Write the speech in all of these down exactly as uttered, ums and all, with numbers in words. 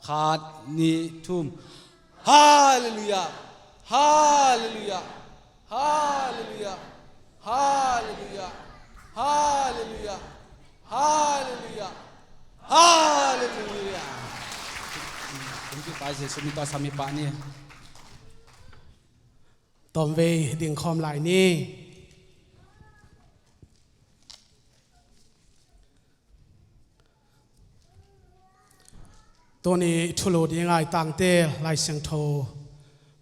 Khat, nih, thum. Halleluiah. Halleluiah. Halleluiah. Halleluiah. Halleluiah. Halleluiah. Halleluiah. Kum kik pai Jesu min tawh sam hi pah ni. Tawmvei dingkhawm lai ni. Tuni thulu dinga i tangte Lai Siangtho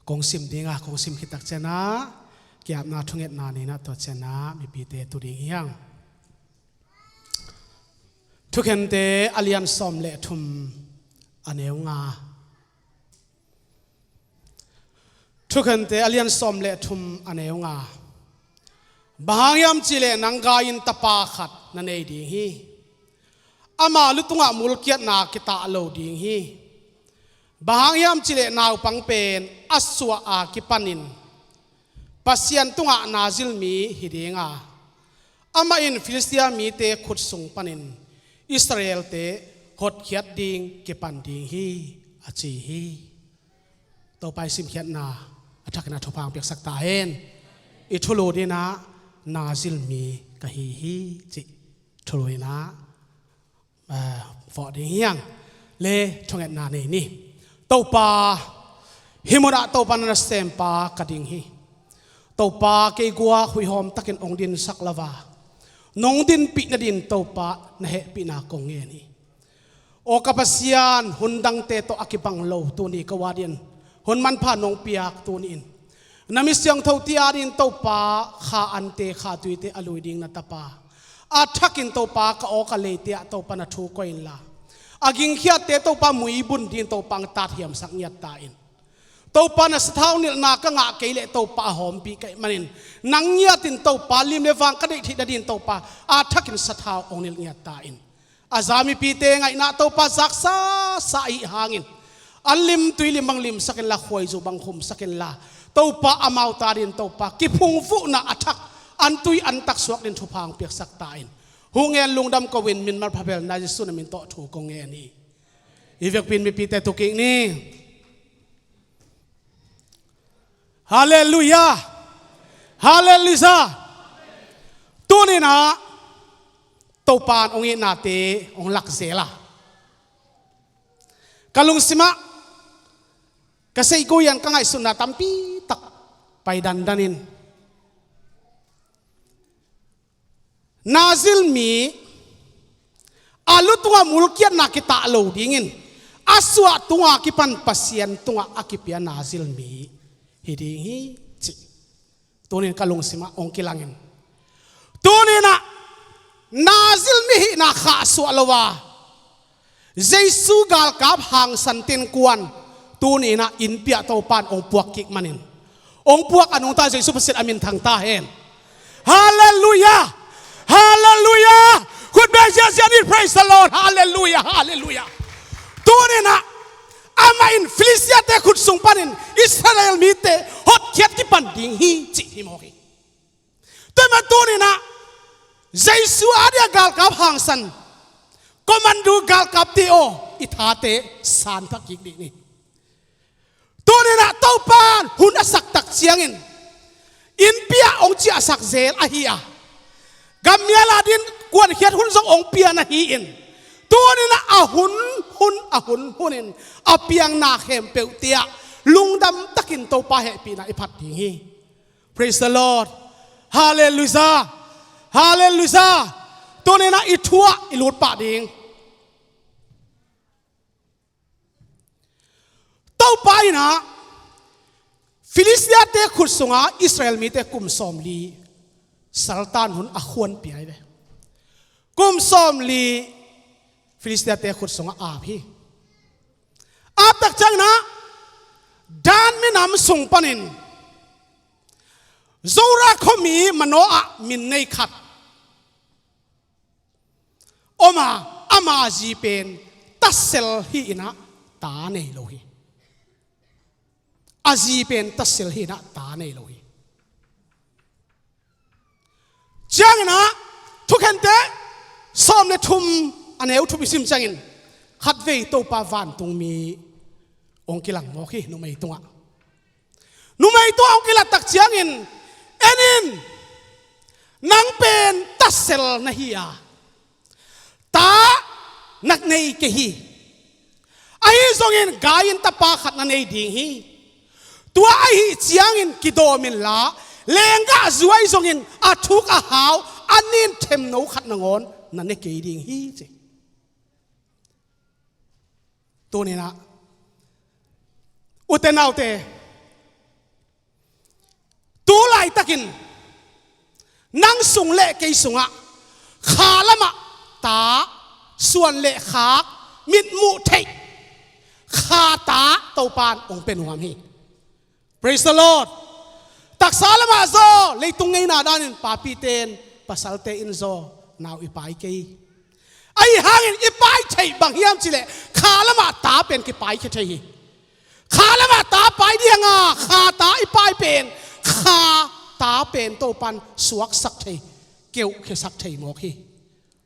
kong sim dinga, kong sim khit tak ciangin ah kiapna thungetna nei-in ah tua ciangin ah mipite tu ding hi hang. Thukhente a lian sawm le thum, a neu nga. Thukhente a lian sawm le thum, a neu nga. Bang hang hiam cih leh nang gai-in tapa khat na nei ding hi. Ama lu tungah mulkiatna kitah lo ding hi. Bang hang hiam cih leh naupang pen a suah a kipanin Pasian tungah nazil mi hi ding a, amah in Filistia mite khut sung panin Israelte hotkhiat ding kipan ding hi, a ci hi. Topa i simkhiatna a thakin a thupha hong piaksak ta hen. I thulu dinga, nazil mi ka hi hi, cih thulu dinga, eh, vawh ding hi hang. Le thungetna nei ni. Topa, hih munah Topa na nasempa ka ding hi. Topa, kei guak huihawm takin hong dinsak lo a, nong dinpih nadin Topa na hehpihna kong ngen hi. Aw ka Pasian, hun dangte tawh a kibang lo tuni ka uah dingin hun manpha nong piak tuni-in, na mi siangthote adingin Topa, kha ante kha tuite a lui ding na tapa, a thakin Topa ka aw ka leite ah Topa na thu koih inla, a gingkhiatte Topa muibun dingin Topa hong tathiamsak ngiat ta in. Topa na sathau nilhna ka ngah kei leh Topa a hawmpih ka hih manin, nang ngiatin Topa lim le vang ka deih theih nadin Topa a thakin sathau hong nilh ngiat ta in. A za mipite ngaihna Topa zaksa sa ahih hangin, an lim tuilim bang limsak inla, khuaizu bang khumsak inla, Topa amaute adingin Topa kiphungvuhna a thak, an tui an tak suak dingin thupha hong piaksak ta in. Hong ngen lungdam ko-in, min manpha belna Jesu na min tawh thu kong ngen hi. I vekpi-in mipite tu kik ni. Halleluiah. Halleluiah. Tuni-in ah Topa in hong itnate hong lak zel a, ka lungsimah ka seihgui-in ka ngaihsutna tampi tak pai dandan in, nazil mi, a lu tungah mulkiatna kitah lo dingin, a suah tungah kipan Pasian tungah a kipia nazil mi hi ding hi, cih tuni-in ka lungsimah hong kilangin, tuni-in ah nazil mi hihna khahsuah lo a, Jesu galkap hangsan teng kuan tuni-in ah innpi-ah Topa in hong puak kik manin, hong puak a nungta Jesu Pasian a min thang ta hen. Halleluiah. Halleluiah. Khut beng ziahziah ni. Praise the Lord. Halleluiah. Halleluiah. Tuni-in ah amah in Filistiate khut sung panin Israel mite hotkhiat kipan ding hi, cih hi mawk hi. Tua ahih manin tuni-in ah Jesu a dia galkap hangsan, commando galkapte aw, i thate santhak kik dih ni. Tuni-in ah Topa in hun a sak tak ciangin innpi-ah hong ciahsak zel ahi a, gammial adingin kuankhiat hun zong hong pia na hi-in, tuni-in ah a hun hun, a hun hunin a piangna khempeuhte ah lungdam takin Topa hehpihna i phat ding hi. Praise the Lord. Halleluiah. Halleluiah. Tuni-in ah i thu-ah i lut pah ding. Topa in ah Filistiate khut sungah Israel mite kum sawmli saltan hun a khuanpia hi ve. Kum sawmli Filistiate khut sungah ap hi. Ap tak ciangin ah Dan minam sung panin Zorah khuami Manoah min nei khat om a, ama zi pen tasel hi-in ah ta nei lo hi. A zi pen tasel hi-in ah ta nei lo hi. Ciangin ah Thukhente sawm le thum, a neu thum i sim ciangin, khat Vei Topa vantungmi hong kilang mawk hi. Numei tungah, numei tungah hong kilat tak ciangin, "En in, nang pen tasel na hi a, ta na nei kei hi. Ahi zongin gai-in tapa khat na nei ding hi. Tua ahih ciangin kidawm inla, lenggahzu ahi zongin a thuk a hau a nin themno khat nangawn na ne kei ding hi," ci. Tuni-in ah, ute naute, tu laitakin nang sung le kei sungah kha lamah ta, suan le khak, mitmuh theih kha ta Topa in hong pia nuam hi. Praise the Lord. Taksa lamah zaw, leitung ngeina danin papite in, pasalte in zaw, nau i pai kei. Ahi hangin i pai theih bang hiam cih leh, kha lamah ta pen kipaikhia thei hi. Kha lamah ta pai ding a, kha ta i pai pen, kha ta pen Topa in suaksak thei, keuhkhiasak thei mawk hi.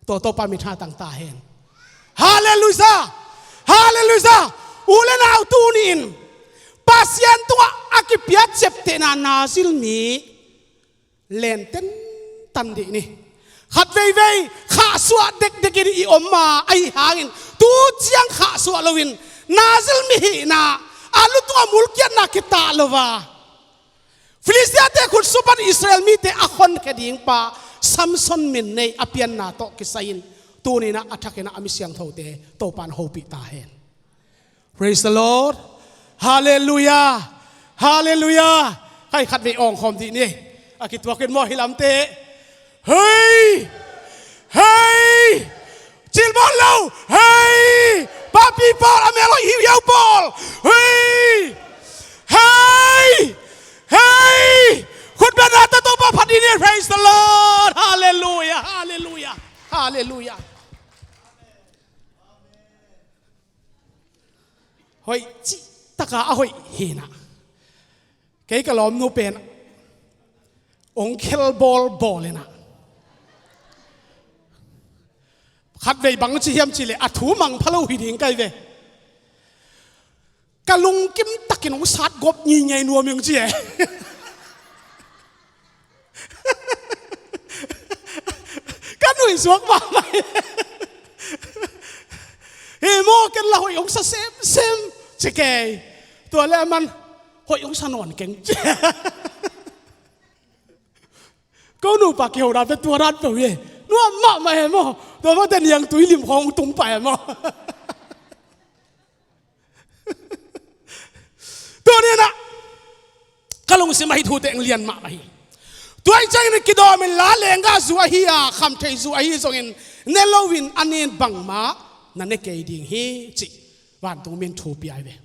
Tua Topa min tha tang ta hen. Halleluiah! Halleluiah! U le nau, tuni-in Pasian tungah a kipia ciaptehna na zil mi len tentan dih ni. Khat veivei khahsuah dekdekin i om a, ahi hangin tu ciang khahsuah loin na zil mi hihna, a lu tungah mulkiatna kitah lo a, Filistia-te khut sung pan Israel mite a honkhia ding pa Samson min nei a pianna tawh kisai-in, tuni-in ah a thakin ah a mi siangthote Topa in hopih ta hen. Praise the Lord. Halleluiah. Halleluiah. Khai, khat vei awng khawm dih ni. A kituakin maw hi lamte. Hei! Hei! Cil bawl lo! Hei! Papi pawl, a mel hoih hiuhiau pawl! Hei! Hei! Hei! Khut beng na ta, Topa phat dih ni. Praise the Lord! Halleluiah! Halleluiah! Halleluiah! Hoih cih taka a hoih hi-in ah, kei ka lawmnu pen hong khel bawlbawl in ah, khat vei bang ci hiam cih leh a thu mang pha lo hi ding kai ve. Ka lungkim takin hong sat gawp ngeingei nuam ing ci e. Ka nuihzuak mahmah hi. Hi maw, ken la hoih hong sa semsem ci kei. Tua leh aman hoih hong sa nawn keng ci. Ko nupa kiho dan pen tua dan peuh hi. Nuam mahmah hi maw. Tua mah teh niangtui lim khawng tung pah hi maw. Tuni-in ah ka lungsim ah hih thute hong lian mahmah hi. Tua ahih ciangin kidawm inla, lenggahzu ahi a, khamtheihzu ahi zongin ne loin a nin bangmah na ne kei ding hi, cih vantungmi in thu pia hi ve.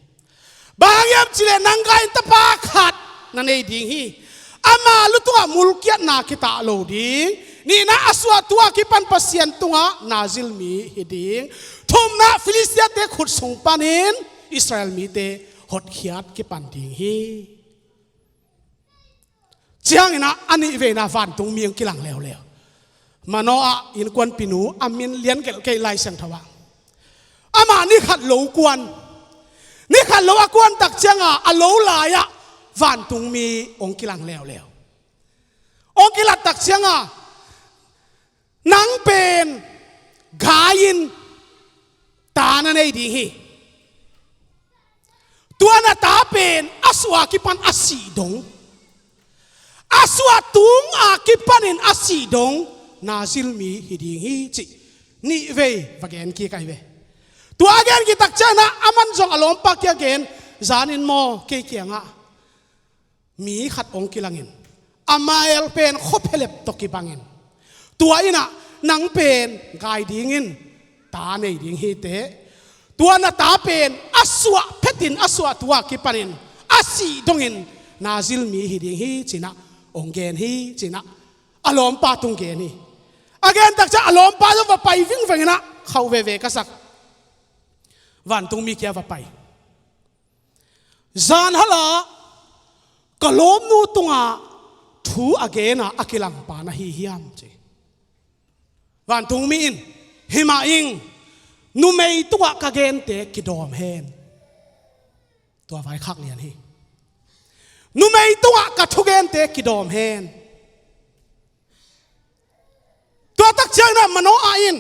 Bang hang hiam cih leh nang gai-in tapa khat na nei ding hi. Ama lu tungah mulkiatna kitah lo ding. Nihna, a suahtu a kipan Pasian tungah na zil mi hi ding. Thumna, Filistia-te khut sung panin Israel mite hotkhiat kipan ding hi. Ciangin ah a nih veina vantungmi hong kilang leuleu. Manoah innkuanpinu, a min lian gelh kei Lai Siangtho ah. Amah ni khat lo kuan. Ni khat lo a kuan tak ciangin a lo lai-ah vantungmi hong kilang leuleu. Hong kilat tak ciangin, nang pen gai-in ta na nei ding hi. Tua na ta pen a suah a kipan a sih dong, a suah tung a kipanin a sih dong na zil mi hi ding hi, cih nih vei va gen kik ahi ve. Tua a gen kik tak ciangin ah aman zong a lawmpa kiang gen, zan in maw, kei kiangah mi khat hong kilangin, a mel pen khuaphelep tawh kibangin, tua in ah nang pen gai dingin ta nei ding hi teh. Tua na ta pen a suah phetin, a suahtu a kipanin a sih dongin na zil mi hi ding hi, ci-in ah hong gen hi, ci-in ah a lawmpa tung gen hi. A gen tak ciang a lawmpa zong va pai vingveng in ah, khauh veve ka sak, vantungmi kiang va pai. Zan hal ah ka lawmnu tungah thu a gen a, a kilangpa na hi hiam, ci. Vantungmi in, hi mah ing, Numei tungah ka gente kidawm hen. Tua vaikhak lian hi. Numei tungah ka thugente kidawm hen. Tua tak ciangin ah Manoah in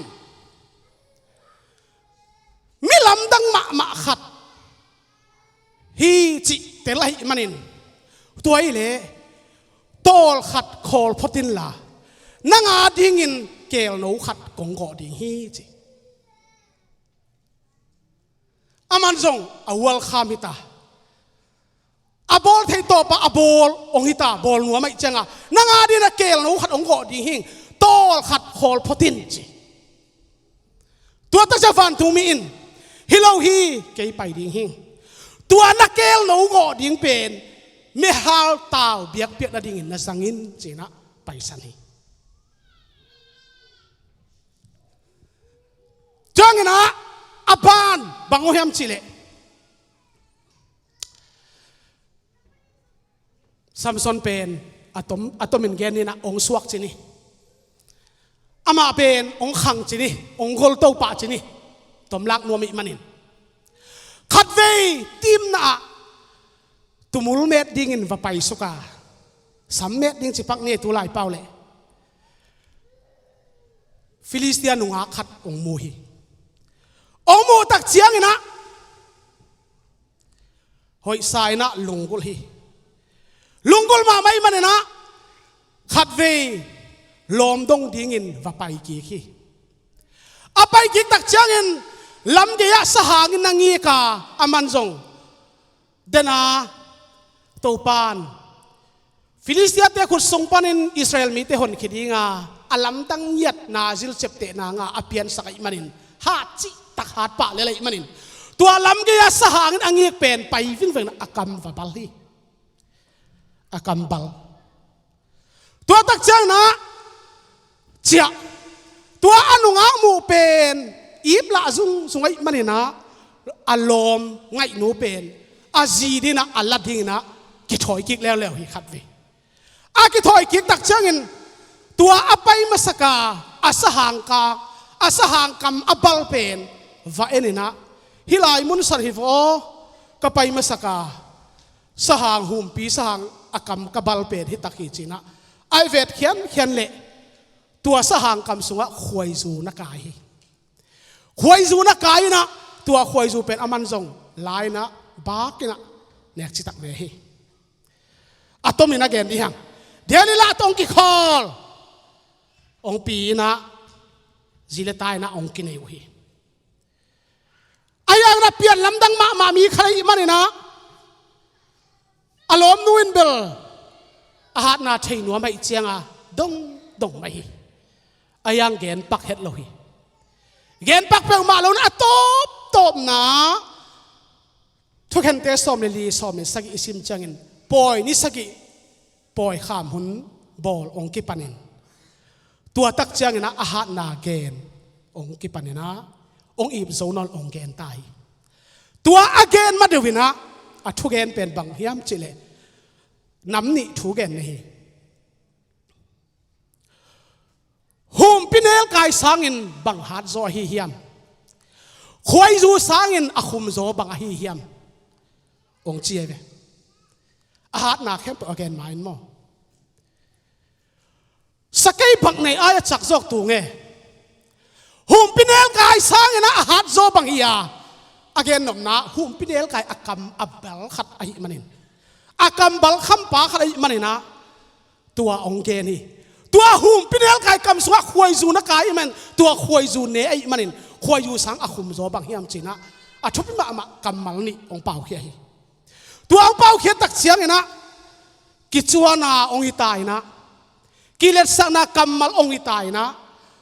mi lamdang mahmah khat hi cih tel ahih manin, tua hi leh tawl khat khawl phot inla, nang a dingin keelno khat kong gawh ding hi ci. Aman zong a welcome hi ta. A bawl theih tawpah a bawl hong hi ta, bawl nuam ahih cianga, nang a dingin a keelno khat hong gawh ding hing, tawl khat khawl phot in ci. Tua tak ciang vantungmi in, hi lo hi, kei pai ding hing. Tua na keelno gawh ding pen mihal tau biakpiak nadingin na zang in ci-in ah paisan hi. Ciangin ah a ban bang uh hiam cih leh, Samson pen a tom, a tomin gen ni-in ah hong suak ci ni. Amah pen hong khang ci ni, hong golto pah ci ni. Tom lak nuam ahih manin, khatvei timna ah tumul met dingin va paisuk a, sam met ding ci pak ni, tu lai pau leh Filistia nungak khat hong mu hi. Hong muh tak ciangin ah hoihsa in ah lunggulh hi. Lunggulh mahmah ahih manin ah khatvei lawm dong dingin va pai kik hi. A pai kik tak ciangin lamgei ah sahang in na ngik a, aman zong, den a, Topa'n Filistiate khut sung panin Israel mite honkhia dinga a lamdang ngiatna zilciaptehna nga a piansak ahih manin, hat cih tak hat pah lel ahih manin, tua lamgei a sahang in a ngik pen pai vingveng in a kam va bal hi. A kam bal. Tua tak ciangin ah, ciah, tua a nungak muh pen ip lah zungzung ahih manin ah, a lawm ngaihnu pen a zi dingin ah, a la dingin ah kithawi kik leuleu hi khatvei. A kithawi kik tak ciangin tua a pai masak a, a sahang ka, a sahang kam a bal pen va en in ah, hih lai mun san hi vaw, ka pai masak a, sahang humpi, sahang a kam ka bal pen hi tak hi ci-in ah, a vet khiankhian leh tua sahang kam sungah khuaizu na kai hi. Khuaizu na kai in ah, tua khuaizu pen aman zong la in ah, bak in ah, nek citak ne hi. A tomin a gen dih hang. Delilah tawh hong kikhawl, hong pi in ah, zi le ta in ah hong kinei uh hi. A hiang na pian lamdang mahmah mi khat ahih manin ah, a lawmnu in bel a hatna thei nuam ahih cianga dongdong mah hi. A hiang gen pak het lo hi. Gen pak peuhmah lo in a tawptawpna, Thukhente sawm le li, sawm le sagih i sim ciangin, pawi ni sagih pawi kham hun bawl hong kipanin, tua tak ciangin ah a hatna gen hong kipanin ah, hong ip zo nawn hong gen ta hi. Tua a gen ma deuh in ah, a thugen pen bang hiam cih leh, nam nih thugen na hi. Humpinelkai sangin bang hat zaw ahi hiam? Khuaizu sangin a khum zaw bang ahi hiam? Hong ci hi ve. A hatna khempeuh a gen ma in maw. Sakei bang nei ai a cak zawk tung e. Humpinelkai sangin ah a hat zaw bang hi a, a gen nopna, humpinelkai a kam a bal khat ahih manin, a kam bal khampa khat ahih manin ah, tua hong gen hi. Tua humpinelkai kam sungah khuaizu na kai ahih manin, tua khuaizu ne ahih manin, khuaizu sang a khum zaw bang hiam ci-in ah, a thupi mahmah kammal nih hong paukhia hi. Tua hong paukhia tak ciangin ah, kicuana hong hi ta in ah, kiletsakna kammal hong hi ta in ah,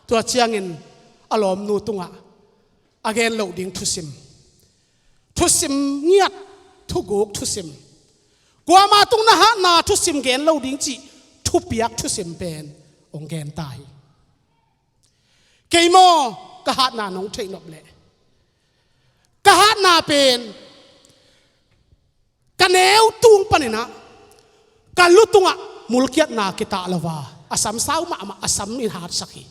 tua ciangin a lawmnu tungah a gen loh ding thusim, thusim ngiat, thuguk thusim, kuama tung na hatna thusim gen lo ding cih thupiak thusim pen hong gen ta hi. Kei maw, ka hatna nong theih nop leh, ka hatna pen ka neu tung panin ah, ka lu tungah mulkiatna kitah lo a, a sam sau mahmah, a sam in hatsak hi.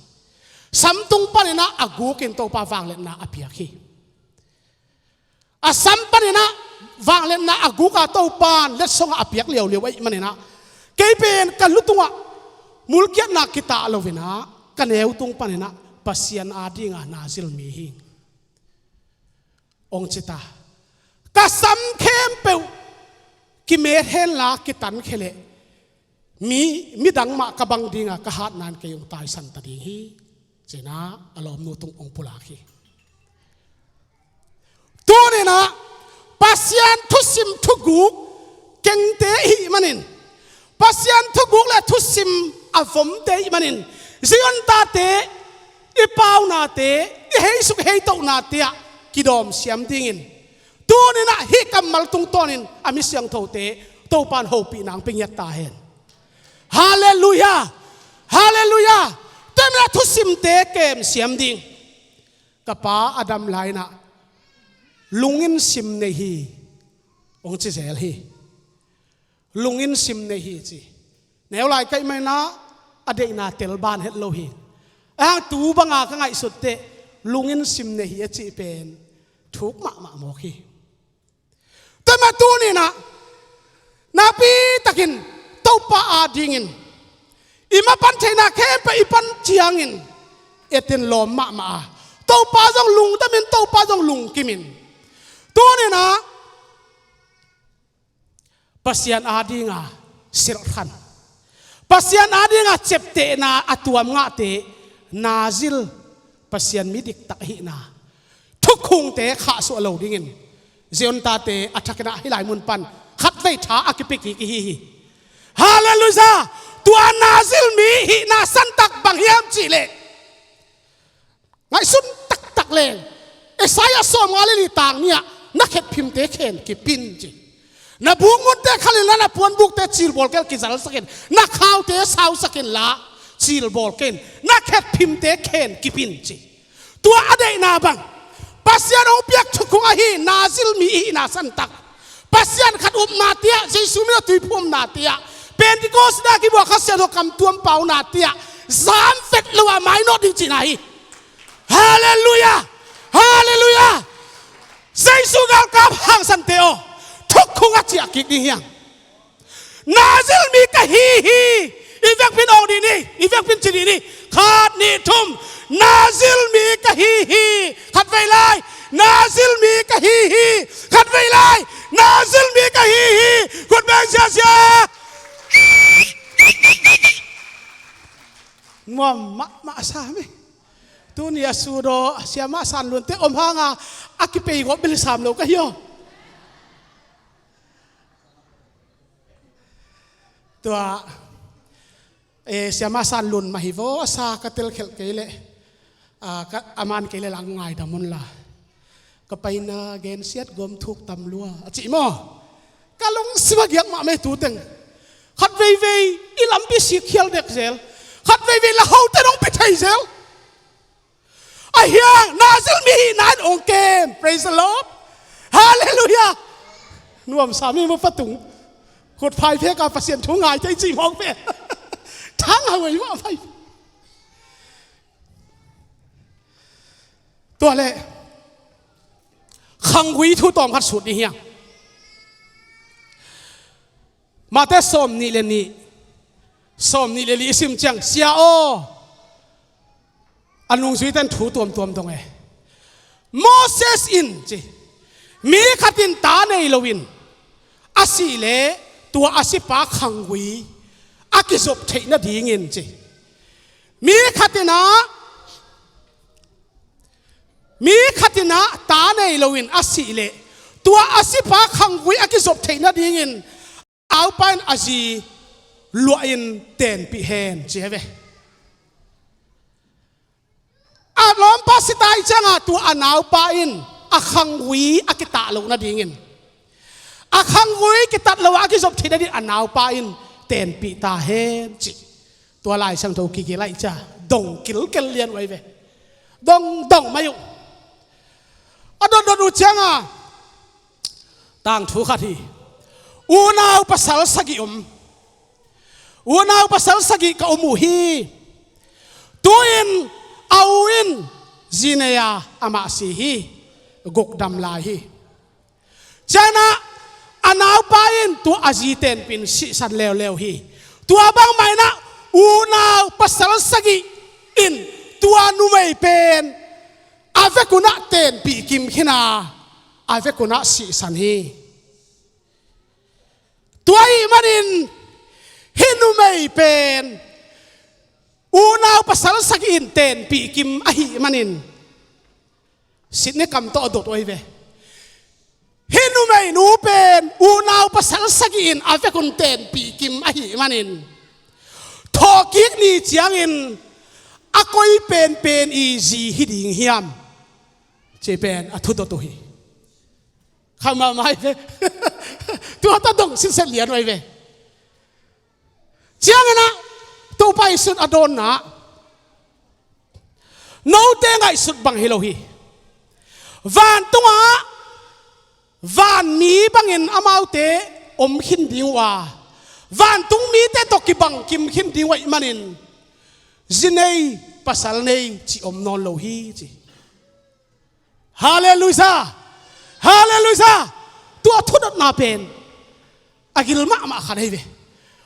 Samtung paninah a gukin Topa vangliatna a piak hi. A sam paninah vangliatna a guka Topan letsongah a piak liauliau ahih maninah kei pen ka lutungah mulkiatna kitah loinah ka neutung paninah Pasian adinga na zil mi hi. Ong cita, ka sam khempeuh kimet henla kitankhia leh mi, midang mah ka bang dinga ka hatna in kei ong taisan ta ding hi, cinah a lawmnu tung ong pulak hi. Tuninah Pasian thusim thuguk kengte ihih manin, Pasian thuguk le thusim a vomte ihih manin, Zion tate i paunate, i heisuk heitohnate ah kidawm siam dingin tuninah hih kammal tungtawnin a mi siangthote Topan hopihna ong pia ngiat ta hen. Halleluiah. Halleluiah. Tuninah thusimte kem siam ding. Ka pa a dam lai-inah lungin sim nei hi, ong ci zel hi. Lungin sim nei hi ci. Neu lai kaih maninah a deihna telban het lo hi. Ahang tu banga ka ngaihsut teh lungin sim nei hi a cih pen thuk mahmah mawk hi. Tua mah tuninah nakpitakin Topa adingin i mapan theihna khempeuh i pan ciangin etin lawm mahmah a, Topa zong lungdamin, Topa zong lungkimin tuninah Pasian adinga silhkhan, Pasian adinga ciaptehna a tuam ngahte na zil, Pasian mi diktak ahihna thukhungte khahsuah lo dingin Zion tate a thakinah hih lai mun pan khatvei tha a kipia kik ihi hi. Halleluiah. Tua na zil mi hihna santak bang hiam cihleh ngaihsun taktak leng Isaiah sawmnga le li tang nih-ah na khetphimte khen kipin ci. Na bukmunte khalin la na puanbukte cilbawl kei la kizalsak in, na khaute sausak in la cilbawl kei in, na khetphimte khen kipin ci. Tua a deihna bang Pasian hong piak thukhung ahi na zil mi ihihna santak Pasian khat upna tiah, Jesu min a tuiphumna tiah, Pentecost na kibuak Kha Siangtho kam tuam pauna tiah zam vet lo a mainawt ding cihna hi. Halleluiah. Halleluiah. Jesu galkap hangsante aw, thukhung a ciah kik ding hiang. Na zil mi ka hi hi. I vekpin awng dih ni, i vekpin ci dih ni. Khat, nih, thum. Na zil mi ka hi hi. Khatvei lai. Na zil mi ka hi hi. Khatvei lai. Na zil mi ka hi hi. Khut beng siasia. Nuam mahmah sa mi. Tuni a sudaw siamah San Lunte om hanga a kipeigawp bel sam lo ka hi aw. Tua, eh, siamah San Lun mah hi vaw, a sa ka telkhelh kei leh, ah, ka, a man kei leh lang ngaidam un la. Ka paina gensiat gawm thuk tam lua a cih maw? Ka lungsim a giak mahmah hi tu teng. Khat veivei i lampi sikkhial dek zel. Khat veivei la hote nong pi thei zel. A hiang na zil mi hihna in ong kem. Praise the Lord. Halleluiah. Nuamsa mi maw patung. Khut phai pheka Pasian thu ngai thei cih mawk pe. Thang hawei mah phai. Tua leh khanggui thu tawm khat sut dih hiang. Mate sawm nih le nih, sawm nih le li i sim ciang, Sia aw, a nungzuite in thu tuamtuam dong e. Moses in ci, mi khat in ta nei loin a sih leh tua a sipa khanggui a kizop theih nadingin ci. Mi khat in ah, mi khat in ah ta nei loin a sih leh tua a sipa khanggui a kizop theih nadingin a naupa in a zi luahin tenpih hen ci hi ve. A lawmpa si ta ih cianga tua a naupa in a khanggui a kitah loh nadingin, a khanggui kitat lo a kizop theih nading a naupa in tenpih ta hen ci. Tua Lai Siangtho kigil aih cia dong kilkel lian uh aih ve. Dong dong mai uh. A dotdot uh cianga tangthu khat hi. Unau pasal sagih om. Unau pasal sagih ka om uh hi. Tu-in A u in zi nei a, amah si hi, gukdam lai hi. Cianah a naupa in tua a zi tenpih in sihsan leuleu hi. Tua bangmah inah unau pasal sagih in tua numei pen a vekunah tenpih kim khin a, a vekunah sihsan hi. Tua ahih manin hih numei pen unau pasal sagih in tenpih kim ahih manin Sydney kam tawh a dot uh ahi ve. Hih numei nu pen unau pasal sagih in a vekun tenpih kim ahih manin thawhkik ni ciangin a koi penpen i zi hi ding hiam, ci pen a thu dot uh hi. Kha mahmah ahi ve. Tua tawh dong sinset lian uh ahi ve. Cianginah Topa Jesuh in a dawnna ah, note ngaihsut bang hi lo hi. Vantungah vanmi bangin amaute om khin ding uh a, vantung mite tawh kibang kim khin ding uh ahih manin zi nei pasal nei cih om nawn lo hi, ci. Halleluiah! Halleluiah! Tua thudotna pen a gil mahmah khat ahi ve.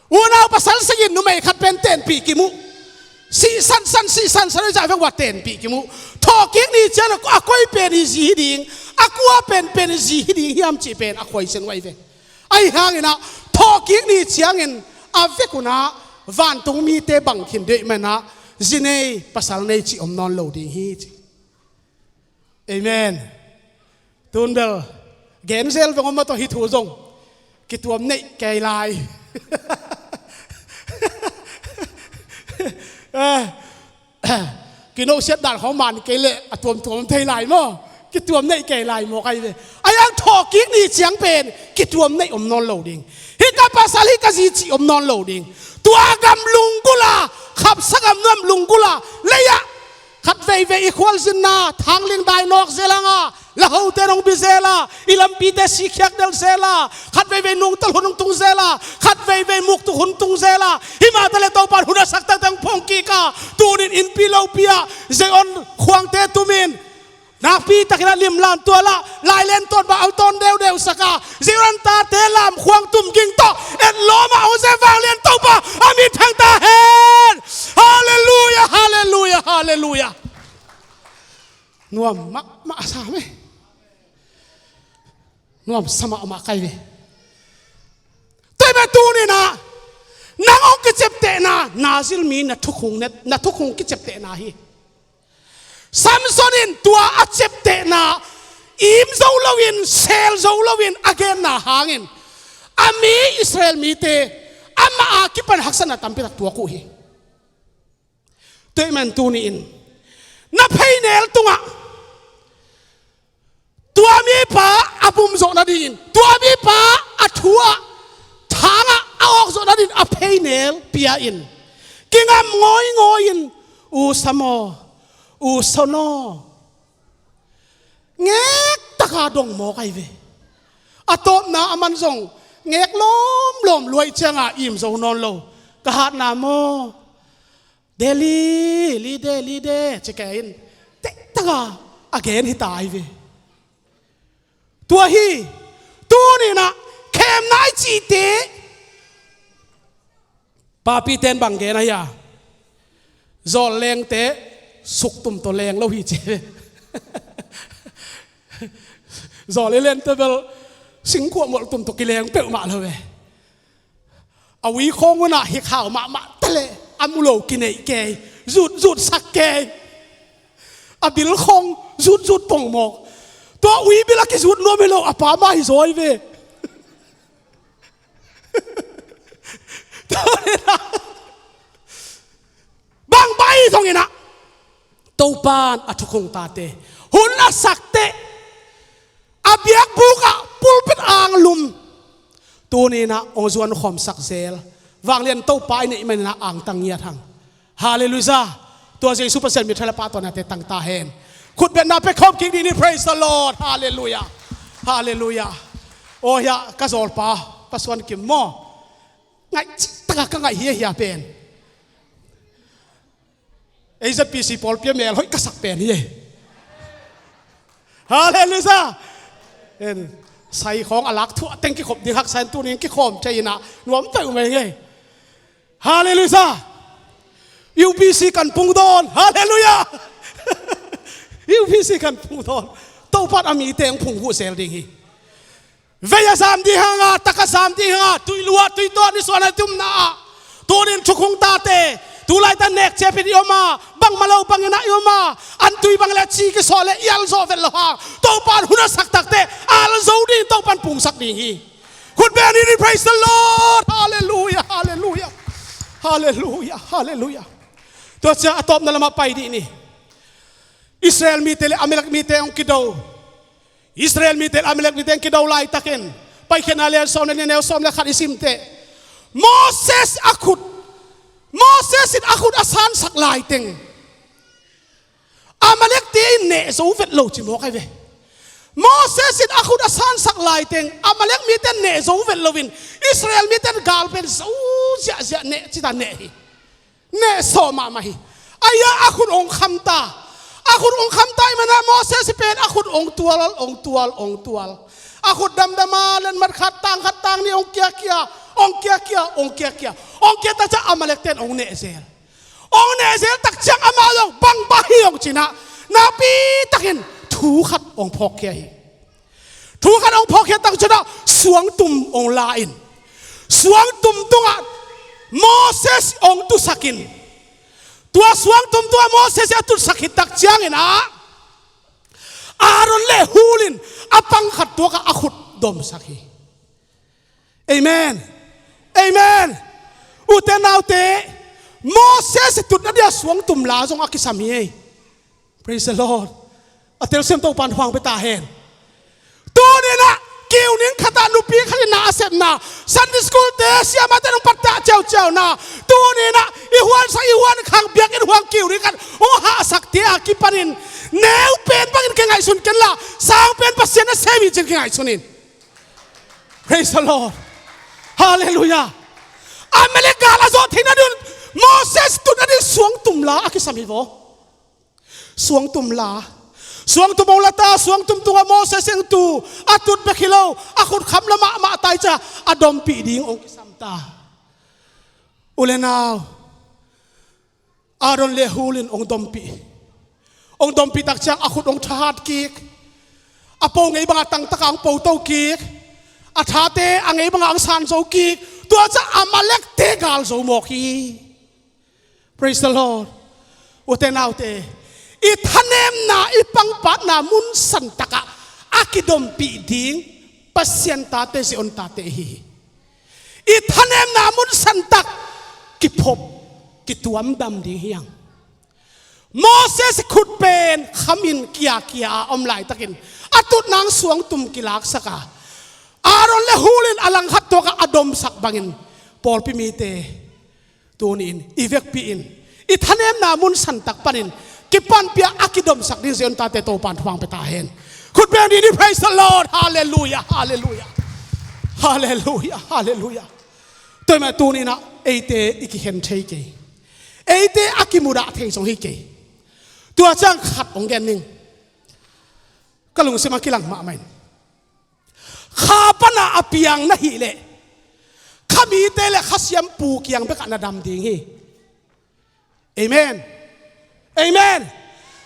Unau pasal sagih in numei khat pen tenpih kim uh. Sihsansan, sihsansan uh zah vek uh a tenpih kim uh. Thawhkik ni ciang a koi pen i zi hi ding, a kua penpen i zi hi ding hiam cih pen a khuaisen uh ahi ve. Ahi hanginah thawhkik ni ciangin a vekunah vantung mite bang khin deuh manah zi nei pasal nei cih om nawn lo ding hi, ci. Amen. Tun bel genzel veng om mah tawh hih thu zong kituam neih kei lai. Eh, kinosiat dan khawng man kei leh a tuamtuam om thei lai maw? Kituam neih kei lai maw kai ve? Ahi hang thawhkik ni ciang pen kituam neih om nawn lo ding. Hih ka pasal, hih ka zi cih om nawn lo ding. Tua gam lunggulh a, khapsa gam nuam lunggulh a, lei-ah khat veivei i khualzinna thangling dai nawk zel hang a, lahote nong bi zel a, i lampite sikhiak del zel a, khat veivei nungtolh hun hong tung zel a, khat veivei muktuk hun tung zel a, himah taleh Topa in hun a sak taktak hong phongkik a, tunin innpi lopi ah Zion khuangte tumin nakpi takin a limlam tual ah lailen tawn bang a tawn deudeu sak a, Zion tate lam khuang tum ging tawh etlawm a hong zia vanglian Topa a min thang ta hen. Halleluiah, halleluiah, halleluiah. Nuam mahmah sa meh. Nuamsa mahmah kai ve. Tua ahih manin tuninah nang hong kiciaptehna, na zilmi na thukhung, na thukhung kiciaptehna hi. Samson in tua a ciaptehna im zo loin, sel zo loin a genna hangin a mi Israel mite amah a kipan haksatna tampi tak tuak uh hi. Tua ahih manin tuni-in na pheinel tungah tua mipa a bum zawh nadingin, tua mipa a thu ah thangah a awk zawh nadingin a pheinel pia-in kingam ngawi ngawi-in, u sam aw, u son aw, ngek taka dong mawk ahi ve. A tawpna a man zong ngek lawmlawm luai cianga im zo nawn lo. Ka hatna maw? Deli, li de, li de, ci kei in tektaka a gen hi ta ahi ve. Tua hi, tuninah khemna i cihte papi ten bang gen ahi a, zawl lengte suktum tawh leng lo hi ci ve. Zawl i lente bel singkhuah molh tum tawh kileng peuhmah lo ve. A ui khawng unah hikhau mahmah taleh a mu lo kineih kei, zutzut sak kei. A bil khawng zutzut pongmawk. Tua ui bil a kizut nuam hi lo, a pa mah hi zaw hi ve. Tua hi na. Bang bai zonginah Topan a thukhung tate hun a sakte a biakbuk ah pulpit ang lum tuninah hong zuan khawmsak zel vanglian Topa i neih maninah angtang ngiat hang. Halleluiah. Tua Jesu Pasian mithalah pahtawinate tang ta hen. Khutbetna pia khawm kik dih ni. Praise the Lord. Halleluiah. Halleluiah. Aw hiah ka zawlpa Pa Suan Kim maw? Ngaih cittaka ka ngaih hiahia pen A Z P C pawlpi a mel hoih ka sak pen hi e. Halleluiah. En, sai khawng a lak thuah teng kikhop ding haksa in tunin kikhawm thei inah nuam peuh mai ngei. Halleluiah. U P C kan pungdawn. Halleluiah. U P C kan pungdawn. Topan a mite hong phungvuh sel ding hi. Vei a zam ding hanga, tak a zam ding hanga, tuilua tuitawh nisuan a tumna ah tunin thukhung tate, tulaitan nek ciapin i om a, bangmah lo bangin ah i om a, an tui bang le ci kisawh le i alzawh vet lo hang Topan hun a sak takte alzo ding Topan pungsak ding hi. Khut beng ni, praise the Lord. Halleluiah, halleluiah. Halleluiah, halleluiah. Tua ciang a tawpna lamah pai dih ni. Israel mite le Amalek mite hong kido. Israel mite le Amalek mite hong kido laitakin, Paikhiatna lian sawm le nih, neu sawm le khat i simteh, Moses a khut, Moses in a khut a sansak laiteng Amalek te in neh zo vet lo ci mawk ai ve. Moses in a khut a sansak laiteng Amalek mite in neh zo vet loin Israel mite in gal pen zo ziahziah neh cita neh hi. Neh sawh mahmah hi. Aia a khut ong khamta. A khut ong khamta i mana Moses i pen a khut ong tual, ong tual, ong tual. A khut damdama lenmat khat tang khat tang ni ong kiakia, ong kiakia, ong kiakia. Ong kia takciang Amalek ten ong nehzel. Ong nehzel takciang amah zong bang bah hi ong cinah nakpi takin thu khat ong phawkkhia hi. Thu khat ong phawkkhia takciangah suangtum ong la in suangtum tungah Moses ong tusakin, tua suangtum tungah Moses a tutsak hi takcianginah Aaron le Hur in a pangkhat tuakah a khut domsak hi. Amen. Amen. Ute naute, Moses i tutna dia suangtum la zong a kisam hi ei. Praise the Lord. A telsiam Topan huang pia ta hen. Tuninah kiuning khatah nupi khatin na a sepna Sunday school te siamate nong pattah ciauciauna tuninah i huansak i huankhang biakinn huang kiuning khat hong hahsakte a kipanin neu pen bangin kingaihsun kenla sang pen Pasian a sem hi cin kingaihsun in. Praise the Lord. Halleluiah. Amalek gal a zawh theihna dun Moses tutna ding suangtum la a kisam hi vaw. Suangtum la. Suangtum ong la ta, suangtum tungah Moses eng tu a tut bek hi lo, a khut kham la mahmah ta i ca a dompih ding ong kisam ta. U le nau, Aaron le Hur in ong dompih. Ong dompih takciang a khut ong thahat kik. A po ngei bangah tangtaka ong po to kik. A thate a ngei bangah ong san zo kik. Tua ca Amalek te gal zo mawk hi. Praise the Lord. Ute naute, i thanemna i pangpatna mun santakah a kidompih ding Pasian tate, Zion tate ihi hi. I thanemna mun santak kiphop kituamdam ding hiang. Moses khut pen khamin kiakia a om laitakin a tutnang suangtum kilaksaka Aaron le Hur in a langkhat tuakah a domsak bangin pawlpi mite tuni-in i vekpi-in i thanemna mun santak panin kipanpih a kidomsak ding Zion tate Topan thuang pia ta hen. Khut beng dih ni, praise the Lord. Halleluiah, halleluiah. Halleluiah, halleluiah. Tua mah tuninah eite i kikhen thei kei. Eite a kimudah thei zong hi kei. Tua ciang khat ong gen ning. Ka lungsim a kilang mahmah in. Kha pana a piang na hih leh kha mite le kha siampu kiang bekah na dam ding hi. Amen. Amen.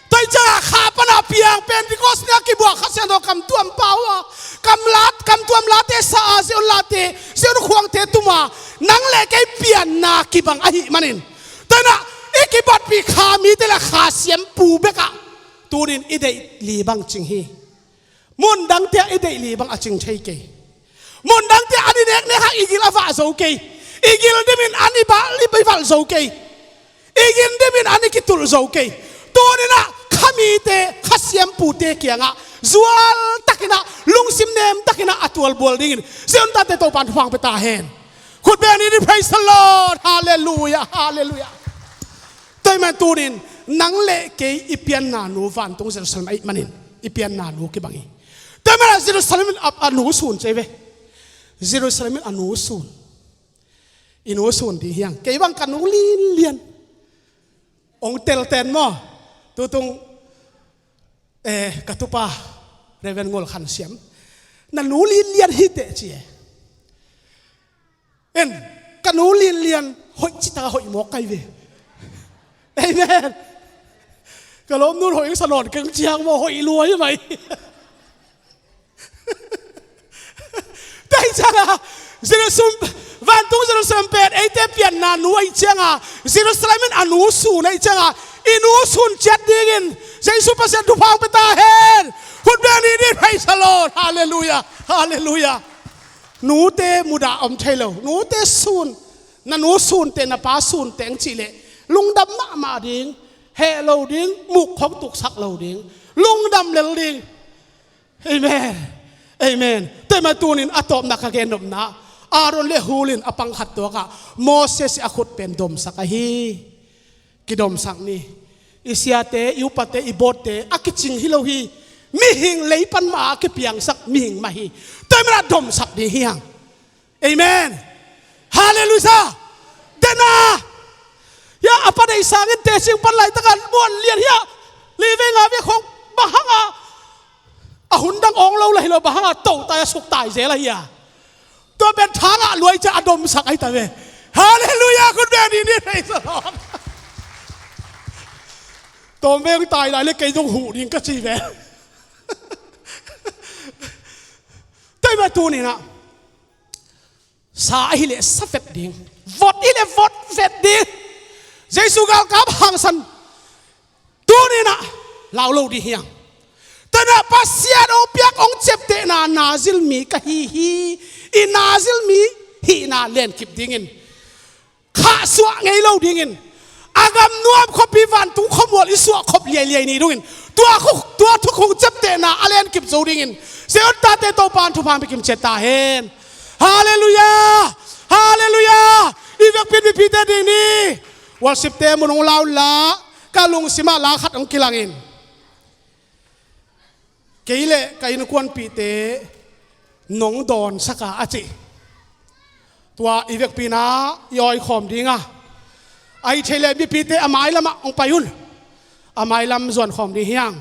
Tua hi ciangah kha pana a piang Pentecost ni a kibuak Kha Siangtho kam tuam pau a, kam lat, kam tuam late sa a, Zion late, Zion khuangte tuma nang le kei pianna kibang ahih manin, tua inah i kibatpih kha mite le kha siampu bekah tunin i deih li bang cing hi. Mundangte ah i deih li bang a cing thei kei. Mundangte ah an i neknek hang i gil a vah zo kei. I gil dimin an i bal i valh zo kei. I gil dimin an i kitulh zo kei. Tuninah kha mite, kha siampute kiangah zualtakinah, lungsim nemtakinah a tualbual dingin Zion tate Topan thuang pia ta hen. Khut beng ni, praise the Lord. Halleluiah, halleluiah. Tua ahih man tunin nang le kei i pianna nu vantung Jerusalem ahih manin i pianna nu kibang hi. Tua ahih manin Jerusalem in a, a nu sun ci ei ve. Jerusalem in a nu sun. I nu sun ding hiang. Kei bang ka nu linlian. Ong telten maw? Tutung, eh, ka tupa Reverend Ngol Khan Siam, na nu linlian hi teh ci e. En, ka nu linlian hoih citaka hoih mawk kai ve. Amen. Ka lawm nun hoih sa nawn keng ciang maw, hoih lua hi mai. Tua hi cianga Jerusalem, vantung Jerusalem pen eite pianna nu ahi cianga, Jerusalem in a nu sun ahi cianga, i nu sun ciat dingin Jesu Pasian thupha pia ta hen. Khut beng ni ni, praise the Lord. Halleluiah. Halleluiah. Nute mudah om thei lo. Nute sun, na nu sunte, na pa sunte ang cih leh lungdam mahmah ding, heh lo ding, muk khong tuksak lo ding, lungdam lel ding. Amen. Amen. Tua mah tunin a tawpna ka gen nopna, Aaron le Hur in a pang khat tuakah Moses i a khut pen domsak ahi. Kidomsak ni. I siate, i upate, i bawtte a kicing hi lo hi. Mihing lei pan mah a kipiangsak mihing mah hi. Tua mah domsak ding hi hang. Amen. Halleluiah. Dena. Ya, a pa deih sangin tecing pan laitakin muan lian hi a, li vei nga vei khong bang hanga a hun dang awng lo la hi lo, bang hanga tohtai a suktai zel ahi a. Tua pen thangah luai ciang a domsak ahi ta ve. Halleluiah. Khut beng ni ni, praise the Lord. Tawm veng tai lai le kei zong huh ding ka ci ve. Tua mah tuninah sa ahileh sa vet ding, vot hileh vot vet ding. Jesu galkap hangsan tuninah lau lo ding hi hang. Tua mah Pasian hong piak hong ciaptehna nazil mi ka hi hi. I nazil mi hihna lenkip dingin, khahsuah ngei lo dingin, a gam nuam khop hi, vantung khuamual i suah khop liailiai ni dongin, tua khu, tua thukhun ciaptehna a lenkip zo dingin Zion tate Topa'n thupha pia kim ciat ta hen. Halleluiah. Halleluiah. I vekpi-in mipite ding ni. Worship-te mun hong la unla, ka lungsimah la khat hong kilangin, kei le ka innkuanpihte nong dawnsaka a ci. Tua i vekpi-in ah i awikhawm dinga, a hi thei leh mipite a mailamah hong pai un. A mailam zuankhawm ding hi hang.